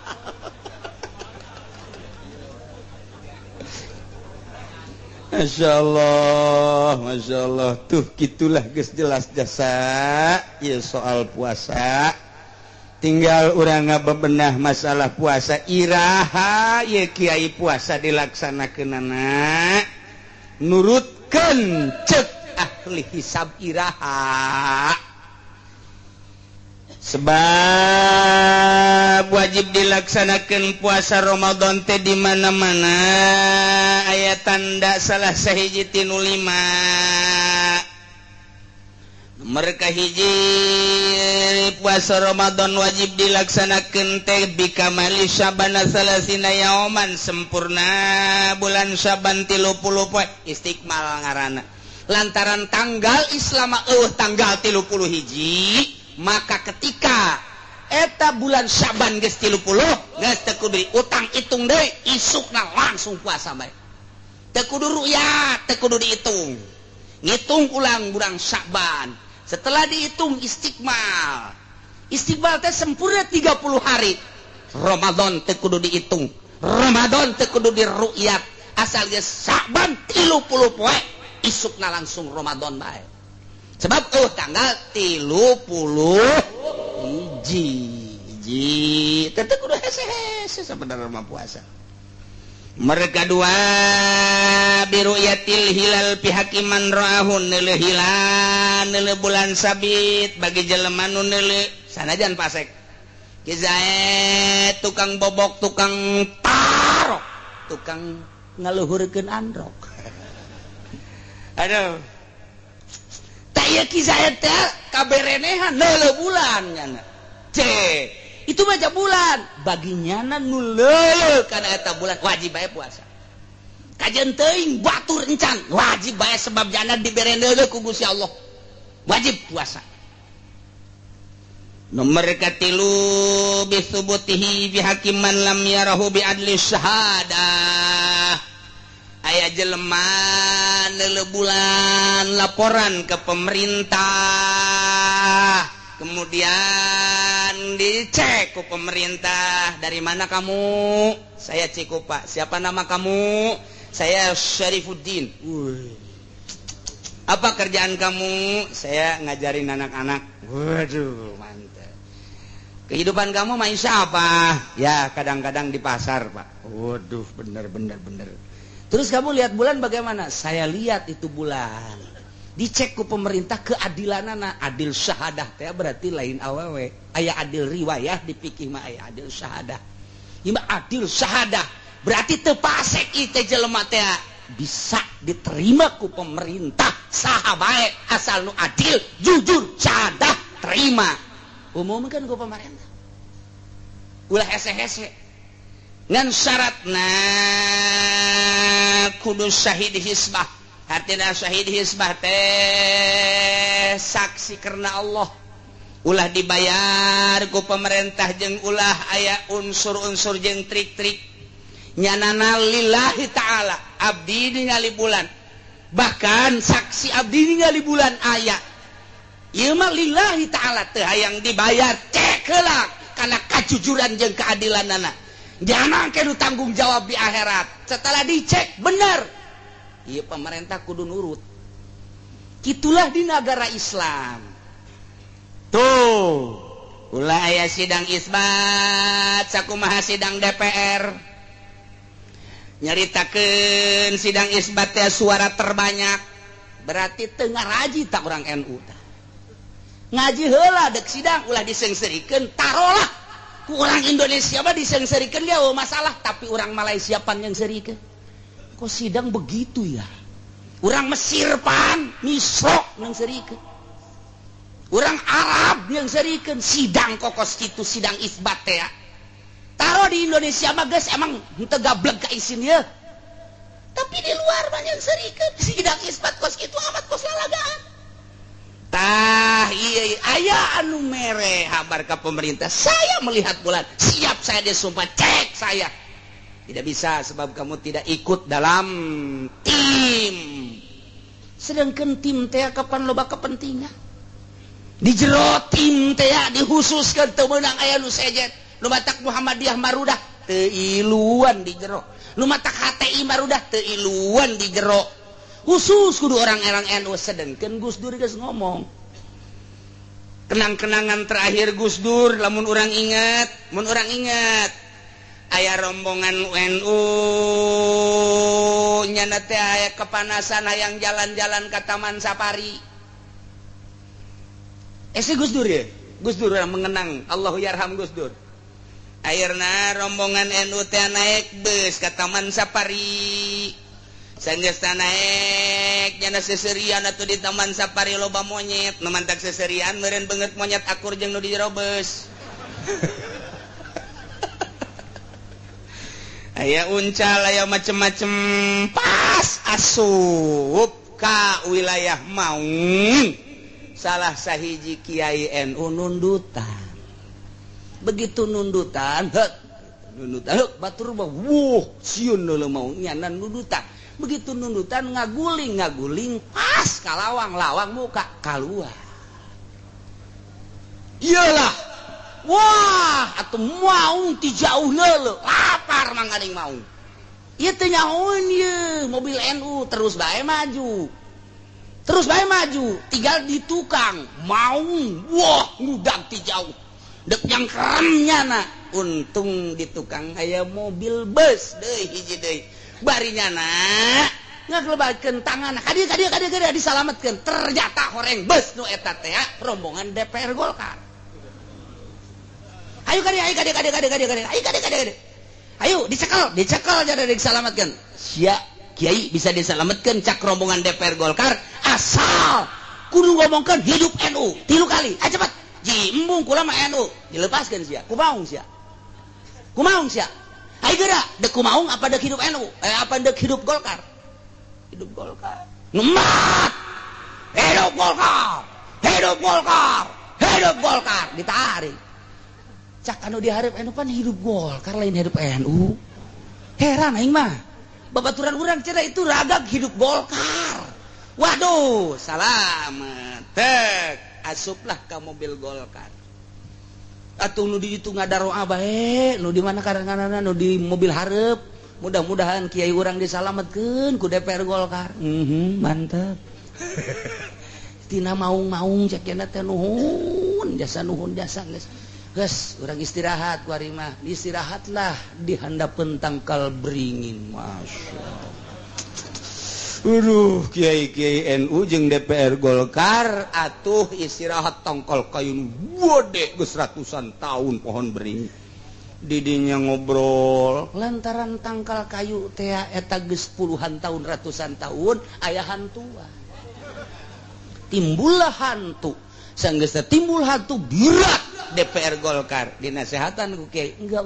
Masya Allah, Masya Allah. Tuh gitulah geus jelas jasa ieu soal puasa. Tinggal urang ngabebenah masalah puasa iraha ye kiai puasa dilaksanakeunana nurutkeun cek ahli hisab iraha. Sebab wajib dilaksanakeun puasa Ramadan teh di mana-mana aya tanda salah sahiji tinu 5. Mereka hiji puasa Ramadan wajib dilaksanakan teh bikamali syabana salasina yauman sempurna bulan Syaban 30 poe istiqmal ngaranna. Lantaran tanggal Islam eueuh tanggal 31 maka ketika eta bulan Syaban geus 30 geus teu kudu utang hitung deui isukna langsung puasa bae. Teu kudu ru'yat, teu kudu dihitung. Ngitung ulang bulan Syaban. Setelah dihitung istiqmal. Istiqmal teh sempurna 30 hari. Ramadan teu kudu dihitung. Ramadan teu kudu diru'yat. Asal geus Sa'ban 30 poe isukna langsung Ramadan bae. Sebab tanggal 31 hiji. Tetep kudu hese-hese sebenarnya mah puasa. Mereka dua biru'yatil hilal pihakiman ra'ahun neuleuh hilal neuleuh bulan sabit bagi jelema nu neuleuh sanajan pasek. Ki Zaid tukang bobok, tukang tarok, tukang ngaluhurkeun androk. Aduh. Tah ieu Ki Zaid teh kaberenehan neuleuh bulan nyana. Cek itu baca bulan bagi nyana nu leuleuh kana eta bulan wajib bae puasa. Kajeun teuing batur encan wajib bae sebab jana dibere leuleuh ku Gusti Allah. Wajib puasa. Nomor katilu bisubutihi bihakiman lam yarahu bi adli syahadah. Aya jelema neuleuh bulan laporan ke pemerintah. Kemudian dicek ku pemerintah, dari mana kamu? Saya Cikupa. Siapa nama kamu? Saya Syarifuddin. Apa kerjaan kamu? Saya ngajarin anak-anak. Waduh, mantap. Kehidupan kamu maisha apa? Ya, kadang-kadang di pasar, Pak. Waduh, bener. Terus kamu lihat bulan bagaimana? Saya lihat itu bulan. Dicek ku pemerintah keadilanana, adil syahadah teh berarti lain awewe. Aya adil riwayah di fikih mah aya adil syahadah. Ieu mah adil syahadah berarti teu pasek ieu teh jelema teh bisa diterima ku pemerintah saha bae asal nu adil, jujur, syahadah terima. Umumkan ku pemerintah. Ulah hese-hese. Ngan syaratna kudu syahid hisbah. Artinya syahid hisbah teh saksi karena Allah. Ulah dibayar ku pemerintah jeung ulah aya unsur-unsur jeung trik-trik. Nyanana lillahi ta'ala abdi ningali bulan. Bahkan saksi abdi ningali bulan aya. Ieu mah lillahi ta'ala teu hayang dibayar cek heula kana kajujuran jeung keadilanana. Jangan kudu tanggung jawab di akhirat. Setelah dicek bener iya pemerintah kudu nurut. Kitulah di negara Islam. Tuh, ulah aya sidang isbat, sakumaha sidang DPR. Nyaritakeun sidang isbat teh suara terbanyak. Berarti teu ngaraji tak orang NU tah. Ngaji heula deuk sidang ulah diseungseurikeun tarolah. Ku urang Indonesia mah diseungseurikeun ge eueuh masalah, tapi urang Malaysia pan nyeungseurikeun. Kok sidang begitu ya? Orang Mesir pan misok nyeungseurikeun. Orang Arab nyeungseurikeun sidang kokos kitu sidang isbat teh. Taro di Indonesia mah geus emang henteu gablek ka isin ieu. Tapi di luar mah nyeungseurikeun sidang isbat kos kitu amat kos lalagaan. Tah ieu aya anu mere habar ka pemerintah, saya melihat bulan, siap saya disumpah cek saya. Tidak bisa sebab kamu tidak ikut dalam tim. Sedangkan tim teh kapan loba kepentingan. Di jero tim teh dihususkan teu meunang aya nu sejen. Nu matak Muhammadiyah marudah teu iluan di jero. Nu matak HTI marudah teu iluan di jero. Khusus kudu orang-orang NU sedangkan Gus Dur geus ngomong. Kenang-kenangan terakhir Gus Dur lamun urang ingat, mun urang ingat aya rombongan UNU nyana teh aya kepanasan hayang jalan-jalan ka Taman Safari. Si Gus Dur ya? Gus Dur yang mengenang, Allahu yarham Gus Dur. Akhirna rombongan NU teh naik bus ka Taman Safari. Sanggeusna naik nyana seserian atuh di Taman Safari loba monyet. Nu mantak seserian meureun beungeut monyet akur jeung nu di jero beus. Aya uncal, aya macem-macem pas asup ka wilayah Maung. Salah sahiji kiai NU nundutan. Begitu nundutan, heuk, nundutan, heuk, batur mah wuh, sieun leuleuh maung nyana nundutan. Begitu nundutan ngaguling-ngaguling pas ka lawang, lawang muka kaluar. Iyalah. Wah, atuh maung ti jauh leuleuh, lapar manganing maung. Ieu teu nyahoeun ieu mobil NU terus bae maju. Terus bae maju, tinggal di tukang maung, wah ngudag ti jauh. Dek yang keremnya na, untung di tukang aya mobil bus deui hiji deui. Bari nyana ngagelebatkeun tangan, kadieu kadieu kadieu kadieu disalametkeun. Ternyata horeng bus nu eta teh rombongan DPR Golkar. Ayo kadieu, ayo kadieu kadieu kadieu kadieu kadieu, ayo kadieu kadieu kadieu. Ayo dicekel, dicekel jadi disalametkeun. Sia kiai bisa disalametkeun cak rombongan DPR Golkar asal kudu ngomongkeun hidup NU 3 kali. Ah cepat. Ji embung kula mah NU dilepaskeun sia. Kumaung sia. Kumaung sia. Ayo geura, dek kumaung apa dek hidup NU? Apa dek hidup Golkar? Hidup Golkar. Ngemat. Hidup Golkar. Hidup Golkar. Hidup Golkar ditarik. Cak anu dihareup NU pan hidup Golkar lain hidup NU. Heran aing mah. Babaturan urang cenah itu ragag hidup Golkar. Waduh, salamet. Tek, asuplah ke mobil Golkar. Atuh nu di ditu ngadaroa bae, nu di mana kadang-kadang nu di mobil hareup. Mudah-mudahan kiai urang disalametkeun ku DPR Golkar. Mantep. Tina maung-maung cek cenah teh nuhun jasa geus. Geus, urang istirahat ku ari mah. Istirahatlah di handapeun tangkal beringin. Masya Allah. Aduh, kiai-kiai NU jeung DPR Golkar atuh istirahat tangkal kayu nu gede geus ratusan tahun pohon beringin. Didinya ngobrol lantaran tangkal kayu teh eta geus puluhan tahun ratusan tahun aya hantua. Timbullah hantu. Sanggeus timbul hantu berat DPR Golkar dinasehatan ku kiai, enggak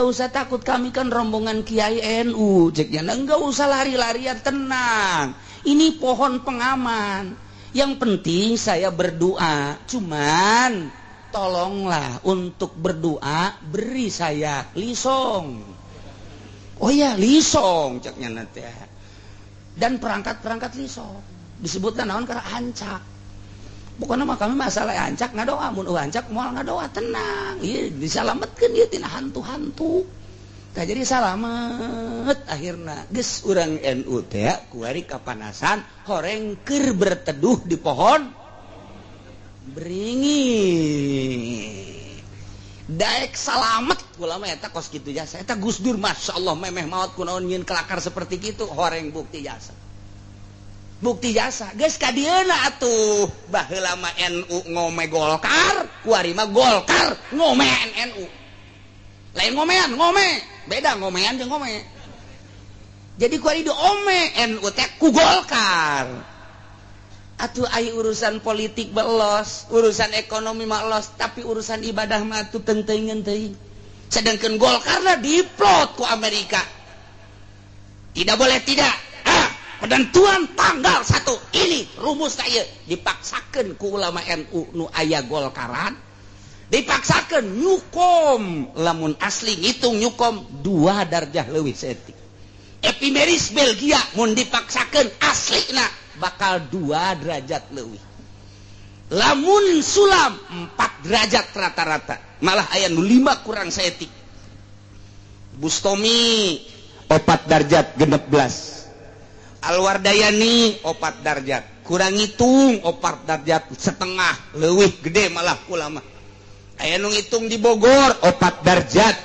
usah takut, kami kan rombongan kiai NU ceknya, enggak usah lari-larian, tenang, ini pohon pengaman, yang penting saya berdoa, cuman tolonglah untuk berdoa beri saya lisong. Oh ya lisong ceknya nanti, dan perangkat-perangkat lisong disebutkan naon karena ancak. Pokoknya mah kami masalah ancak ngadoa, mun ancak moal ngadoa, tenang. Ieu disalametkeun ieu tina hantu-hantu. Tah jadi salamet akhirna. Geus urang NU teh kuari kapanasan horeng keur berteduh di pohon beringin. Daek salamet kula mah eta kos kitu jasa. Eta Gus Dur masyaallah memeh maot kunaon nyieun kelakar seperti kitu horeng bukti jasa. Bukti jasa geus ka dieuna atuh baheula mah NU ngome Golkar kuari mah Golkar ngome NU. Lain ngomean, ngome beda ngomean jeung ngome. Jadi kuari diome NU teh ku Golkar. Atuh ai urusan politik belos, urusan ekonomi mah los, tapi urusan ibadah mah atuh teuing teuing. Sedangkan Golkarna diplot ku Amerika. Tidak boleh tidak. Penentuan tanggal 1 ini rumus saya dipaksakan ku ulama NU nu aya Golkaran, dipaksakan nyukom lamun asli ngitung nyukom 2 darjah leuwih saeutik. Epimeris Belgia mun dipaksakan aslina bakal 2 derajat leuwih. Lamun sulam 4 derajat rata-rata, malah aya nu 5 kurang saeutik. Bustomi 4 derajat 16. Alwardayani 4 darjat, kurang ngitung 4 darjat setengah leuwih gede malah kula mah. Aya nu ngitung di Bogor 4 darjat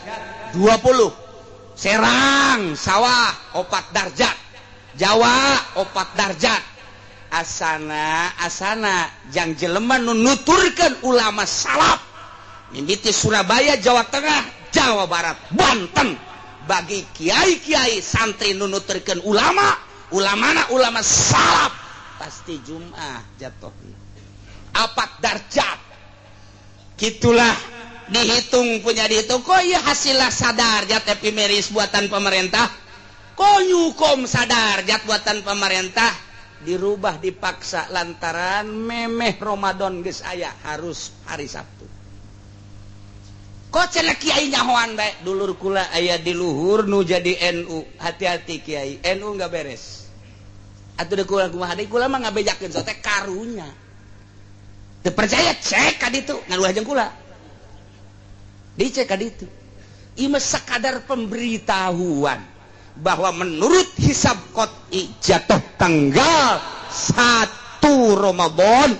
20, Serang sawah 4 darjat, Jawa 4 darjat. Asana asana jang jelema nu nuturkeun ulama salaf mimiti Surabaya, Jawa Tengah, Jawa Barat, Banten, bagi kiai-kiai santri nu nuturkeun ulama ulamana ulama salaf pasti Jum'ah jatuhnya 4 darjat. Gitulah dihitung punya dihitung kok iya hasillah sadarjat epimeris buatan pemerintah, kok nyukom sadarjat buatan pemerintah dirubah dipaksa lantaran memeh Ramadan geus aya harus hari Sabtu. Kok cenah kiai nyahoan bae dulur kula aya di luhur nu jadi NU, hati-hati kiai NU enggak beres. Atuh deuk kula kumaha deui kula mah ngabejakeun sote karunya. Teu percaya cek ka ditu ngaluah jeung kula. Dicek ka ditu. Ieu mah sakadar pemberitahuan bahwa menurut hisab qot'i jatuh tanggal 1 Ramadan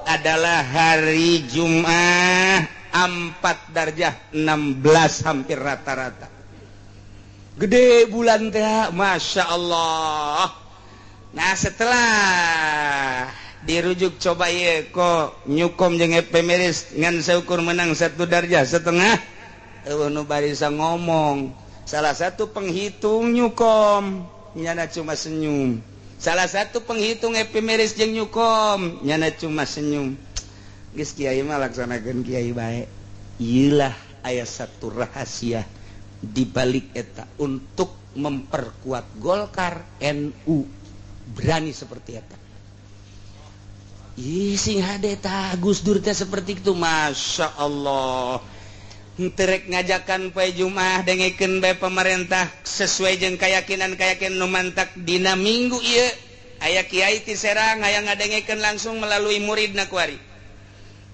adalah hari Jumat 4 darjah 16 hampir rata-rata. Gede bulan teh, Masya Allah. Nah setelah dirujuk coba ye kok nyukom jeung efemeris ngan seukur menang 1 darjah setengah, eueuh nu barisa ngomong. Salah satu penghitung nyukom nyana cuma senyum. Salah satu penghitung efemeris jeung nyukom nyana cuma senyum. Geus kiai mah laksanakeun kiai bae. Ieulah aya satu rahasia di balik eta untuk memperkuat Golkar NU berani seperti eta. Ih sing hade tah Gus Dur teh seperti itu, Masya Allah. Terek ngajakan poe Jumat dengekeun bae pemerintah sesuai jeung keyakinan-keyakinan nu mantak dina minggu ieu aya kiai ti Serang aya ngadengekeun langsung melalui muridna kuari.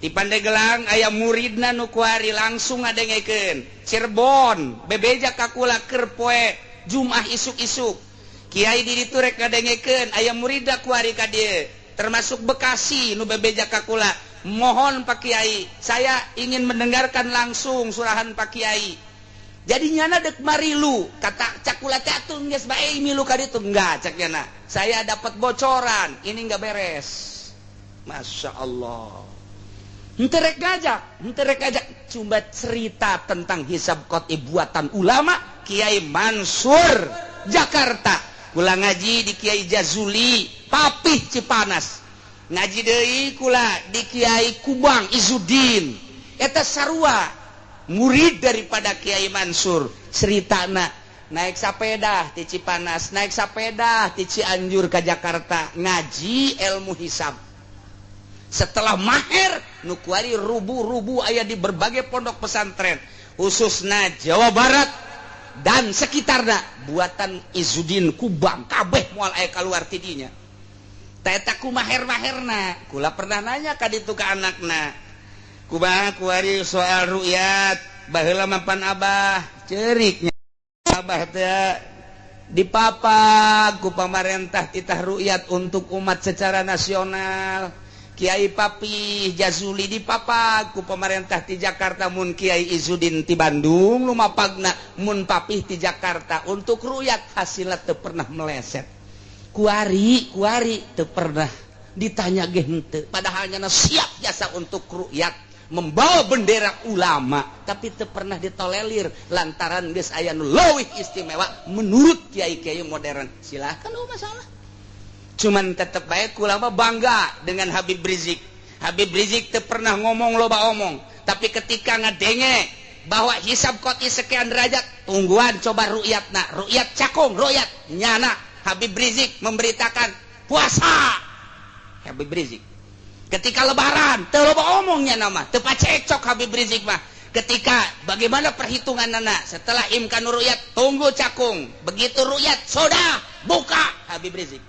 Di Pandeglang aya muridna nu kuari langsung ngadengekeun. Cirebon bebeja ka kula keur poe Jumat isuk-isuk. Kiai di ditu rek ngadengekeun aya muridna kuari ka dieu. Termasuk Bekasi nu bebeja ka kula. Mohon Pak Kiai, saya ingin mendengarkan langsung surahan Pak Kiai. Jadi nyana dek marilu, kata cakula teh atuh geus bae milu ka ditu. Enggak cak nyana. Saya dapat bocoran, ini enggak beres. Masya Allah. Henteu rek ngajak, cuma cerita tentang hisab qot'i buatan ulama Kiai Mansur Jakarta. Kula ngaji di Kiai Jazuli, Papih Cipanas. Ngaji deui kula di Kiai Kubang Izudin. Eta sarua murid daripada Kiai Mansur. Ceritana naik sapeda ti Cipanas, naik sapeda ti Cianjur ke Jakarta, ngaji ilmu hisab. Setelah mahir nu kuari rubu-rubu aya di berbagai pondok pesantren khususna Jawa Barat dan sekitarna buatan Izudin Kubang kabeh moal aya kaluar ti dinya. Ta eta ku maher-maherna kula pernah nanya ka ditu ka anakna, kumaha kuari soal ru'yat baheula mapan abah ceuriknya abah teh dipapag ku pamarentah titah ru'yat untuk umat secara nasional. Kiai Papih Jazuli dipapag ku pemerintah di Jakarta, mun Kiai Izudin ti Bandung lumapagna, mun Papih di Jakarta untuk ru'yat hasilna teu pernah meleset. Kuari teu pernah ditanya ge henteu, padahal nyana siap jasa untuk ru'yat membawa bendera ulama, tapi teu pernah ditolerir lantaran geus aya nu leuwih istimewa menurut kiai-kiai modern. Silahkan oh masalah. Cuman tetep baik ulama bangga dengan Habib Rizik. Habib Rizik teu pernah ngomong loba omong, tapi ketika ngadenge bahwa hisab qot'i sekian derajat, tungguan coba ru'yatna, ru'yat cakung, ru'yat nyana. Habib Rizik memberitakan puasa. Habib Rizik ketika lebaran teu loba omongnya nama, teu pacekcok Habib Rizik mah. Ketika bagaimana perhitungan nana setelah imkan ru'yat, tunggu cakung, begitu ru'yat sudah buka Habib Rizik.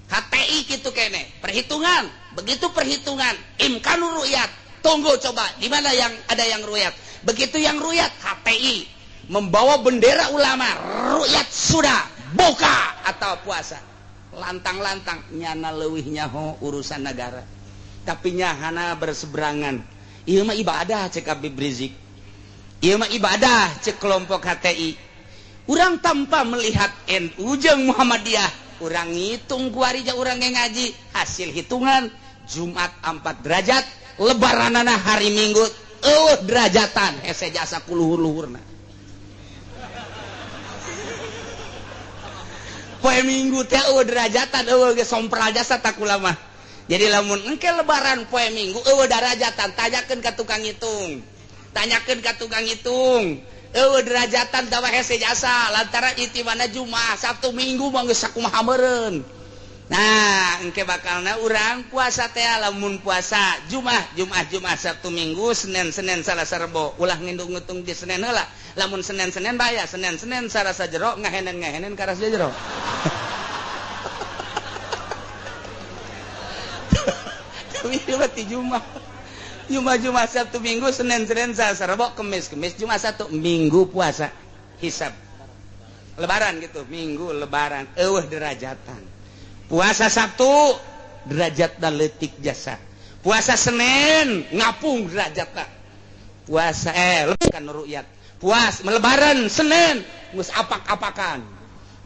HTI gitu kene perhitungan, begitu perhitungan imkanu ru'yat, tunggu coba di mana yang ada yang ru'yat, begitu yang ru'yat HTI membawa bendera ulama, ru'yat sudah buka atau puasa. Lantang-lantang nyana leuwih nyaho urusan negara, tapi nyahana berseberangan. Ieu mah ibadah cek Habib Rizik, ieu mah ibadah cek kelompok HTI. Urang tanpa melihat NU jeung Muhammadiyah, urang ngitung kuari ja urang ge ngaji, hasil hitungan Jumat 4 derajat, lebaranana hari Minggu eueuh derajatan, hese jasa ku luhur-luhurna. Poe Minggu teh eueuh derajatan, eueuh ge sompral jasa tak kula mah. Jadi lamun engke lebaran poe Minggu eueuh derajatan, tanyakeun ka tukang hitung. Tanyakeun ka tukang hitung. Eueuh derajatan dawa hese jasa lantaran itimana Jumat, Sabtu, Minggu mah geus sakumaha meureun. Nah, engke bakalna urang puasa teh lamun puasa Jumat, Jumat, Jumat, Sabtu, Minggu, Senin, Senin, Salasa, Rebo. Ulah ngindung-ngitung di Senin heula. Lamun Senin, Senin baya, Senin, Senin, Salasa jero, ngahenen-ngahenen ka rasa jero. Tapi mah ti Jumat. Jumat Jumat Sabtu Minggu, Senin Senin Selasa Rebo, Kemis Kemis Jumat Sabtu Minggu puasa hisab lebaran gitu, Minggu lebaran eueuh derajatan. Puasa Sabtu derajatna leutik jasa. Puasa Senin ngapung derajatna. Puasa kan ru'yat. Puas melebaran Senin geus apak-apakan.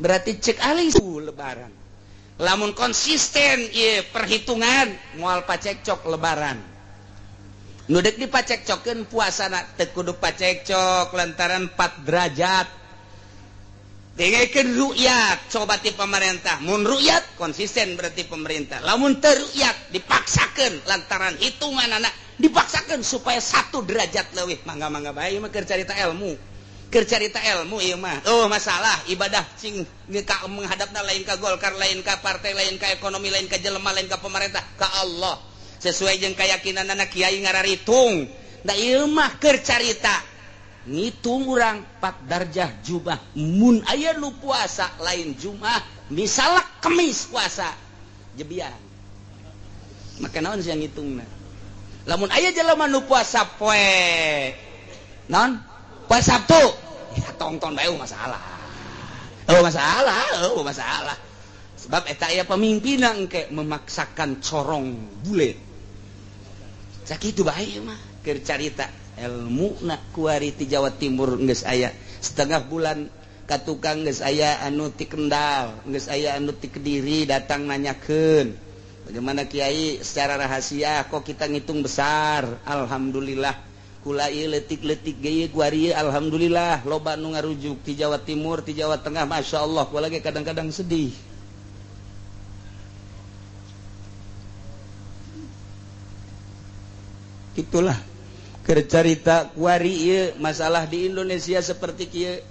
Berarti cek ahli lebaran. Lamun konsisten ieu perhitungan moal pacekcok lebaran. Nu deuk dipacekcokeun puasana teu kudu pacekcok lantaran 4 derajat. Dengekeun ru'yat coba ti pemerintah. Mun ru'yat konsisten berarti pemerintah. Lamun teu ru'yat dipaksakeun lantaran hitunganana dipaksakeun supaya 1 derajat leuwih. Mangga-mangga bae mah keur carita ilmu. Keur carita ilmu ieu mah. Oh masalah ibadah cing ka menghadapna lain ka Golkar, lain ka partai, lain ka ekonomi, lain ka jelema, lain ka pemerintah, ka Allah. Sesuai jeung keyakinanana kiai ngararitung. Da ieu mah keur carita ngitung urang 4 darjah Jumat. Mun aya nu puasa lain Jumat, misalnya Kemis puasa jebian. Maka naon sih ngitungna? Lamun aya jelema nu puasa poe naon? Poe Sabtu. Ya tongton bae masalah. Oh masalah, oh masalah. Sebab eta aya pemimpinna engke memaksakan corong bule. Sakitu bae mah keur carita ilmu na kuari ti Jawa Timur geus aya setengah bulan ka tukang geus aya anu ti Kendal, geus aya anu ti Kediri datang nanyakeun. Bagaimana kiai secara rahasia kok kita ngitung besar? Alhamdulillah. Kula ieu leutik-leutik ge kuari alhamdulillah loba nu ngarujuk ti Jawa Timur, ti Jawa Tengah, Masya Allah. Kula ge kadang-kadang sedih. Itulah keur carita kuari ieu masalah di Indonesia seperti kieu.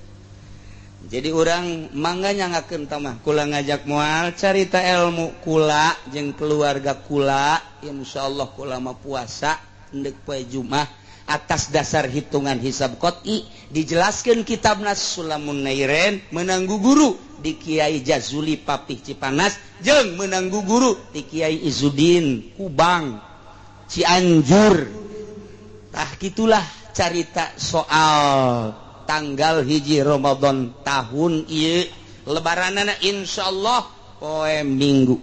Jadi urang mangga nyangakeun tamah kula ngajak moal carita ilmu kula jeung keluarga kula, insyaallah kula mah puasa endek poe Jumat atas dasar hitungan hisab qot'i dijelaskeun kitabna Sulamun Nairen menang guru di Kiai Jazuli Papih Cipanas jeung menang guru di Kiai Izudin Kubang Cianjur. Tah kitulah carita soal tanggal 1 Ramadan tahun ieu lebaranana insyaallah poe Minggu.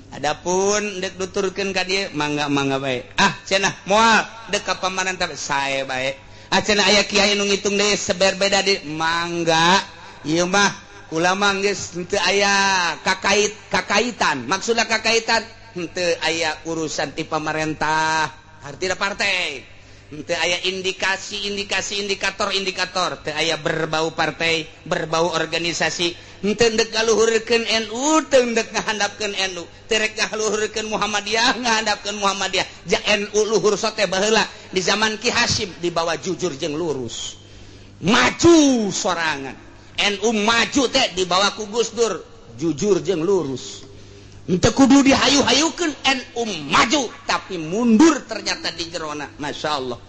Adapun dek duturkeun ka dieu mangga-mangga bae. Ah cenah moal dek ka pamarentah sae bae. Ah cenah aya kiai nu ngitung deui seberbeda di mangga. Ieu mah kula mah geus henteu aya kakait kakaitan. Maksudna kakaitan henteu aya urusan ti pamarentah, artina partai. Henteu aya indikasi-indikasi indikator-indikator, teu aya berbau partai, berbau organisasi. Henteu ndek ngaluhurkeun NU, teu ndek ngahandapkeun NU, teu rek ngaluhurkeun Muhammadiyah, ngahandapkeun Muhammadiyah. Ja NU luhur sote baheula di zaman Ki Hasyim dibawa jujur jeung lurus. Maju sorangan. NU maju teh dibawa ku Gus Dur, jujur jeung lurus. Henteu kudu dihayu-hayukeun NU maju tapi mundur ternyata di jerona. Masya Allah.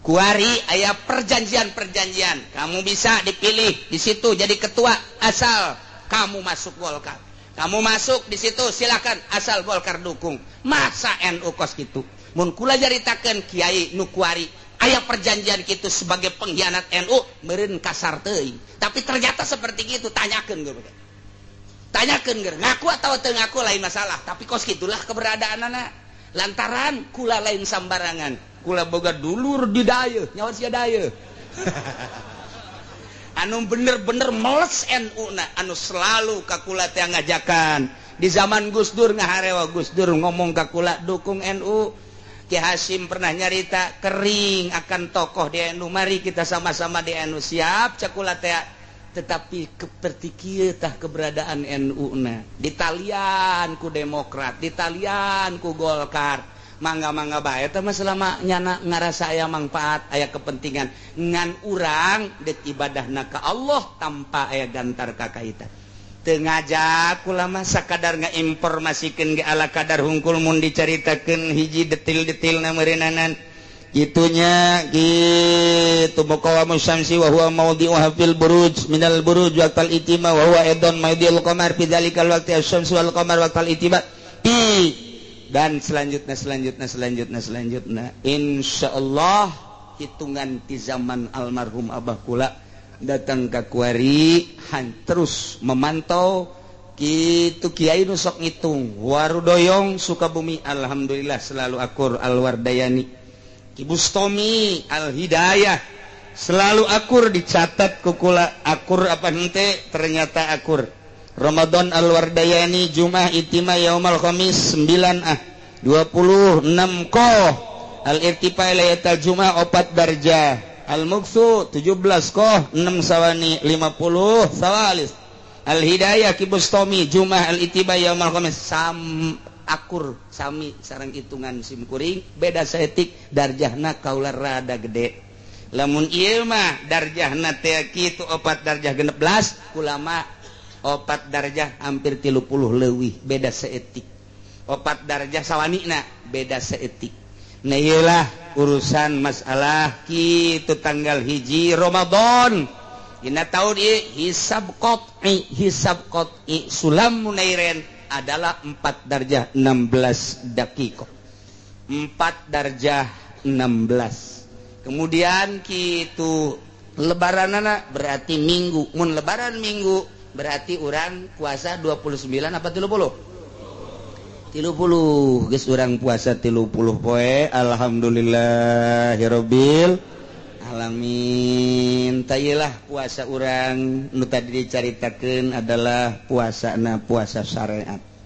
Kuari aya perjanjian-perjanjian. Kamu bisa dipilih di situ jadi ketua asal kamu masuk Golkar. Kamu masuk di situ silakan asal Golkar dukung. Masa NU kos kitu? Mun kula caritakeun kiai nu kuari aya perjanjian kitu sebagai pengkhianat NU meureun kasar teuing. Tapi ternyata seperti itu, tanyakeun geus. Tanyakeun geus, ngaku atau teu ngaku lain masalah, tapi kos kitulah keberadaanana. Lantaran kula lain sambarangan. Kula boga dulur di dayeuh, nyawa sia dayeuh. Anu bener-bener meles NU na, anu selalu ka kula teh ngajakan. Di zaman Gus Dur ngaharewa Gus Dur ngomong ka kula dukung NU. Ki Hasyim pernah nyarita kering akan tokoh di NU, mari kita sama-sama di NU siap cak kula teh. Tetapi seperti kieu tah keberadaan NU na. Ditalian ku Demokrat, ditalian ku Golkar. Mangga-mangga bae teh mah selama nyana ngarasa aya manfaat, aya kepentingan ngan urang deuk ibadahna ka Allah tanpa aya gantar kakaitan. Teu ngajak kula mah sakadar ngainformasikeun ge ala kadar hungkul mun dicaritakeun hiji detil-detilna meureunana. Gitunya gitu muqawamu syamsi wa huwa mawdi'uha fil buruj minal buruj waqtal itima wa huwa aidan mawdi'ul qamar fi dzalikal waqti asy-syamsu wal qamar waqtal itima fi Dan selanjutnya, selanjutnya, selanjutnya, selanjutnya, Insya Allah hitungan di zaman almarhum Abah kula datang ke kuari han, terus memantau gitu. Kiai nu sok ngitung Warudoyong Sukabumi, alhamdulillah selalu akur. Alwardayani, Ki Bustomi Al Hidayah selalu akur, dicatat kukula akur apa hente. Ternyata akur. Ramadan Al-Wardayani Jum'ah Itima Yaumal Khamis 9 ah 26 koh. Al-Irtifa Lailatul Jum'ah 4 darjah. Al-Muksu 17 koh 6 sawani 50 sawalis. Al-Hidayah Ki Bustomi Jum'ah Al-Itiba Yaumal Khamis sam akur sami sareng hitungan simkuring, beda saeutik darjahna. Kaula rada gede. Lamun ieu mah darjahna teh kitu 4 darjah 16, ulama 4 darjah hampir 30 leuwih, beda saeutik 4 darjah sawanina, beda saeutik. Nah, iyalah urusan masalah kitu tanggal 1 Ramadan dina tahun ieu. Hisab qat'i, hisab qat'i sulam munairen adalah 4 darjah 16 dakikoh, 4 darjah 16. Kemudian kitu lebaran berarti Minggu. Mun lebaran Minggu berarti orang puasa 29 apa 30? 30. Geus urang puasa 30 poe. Alhamdulillahirabbil alamin. Tayilah puasa urang nu tadi dicaritakeun adalah puasa na puasa syariat.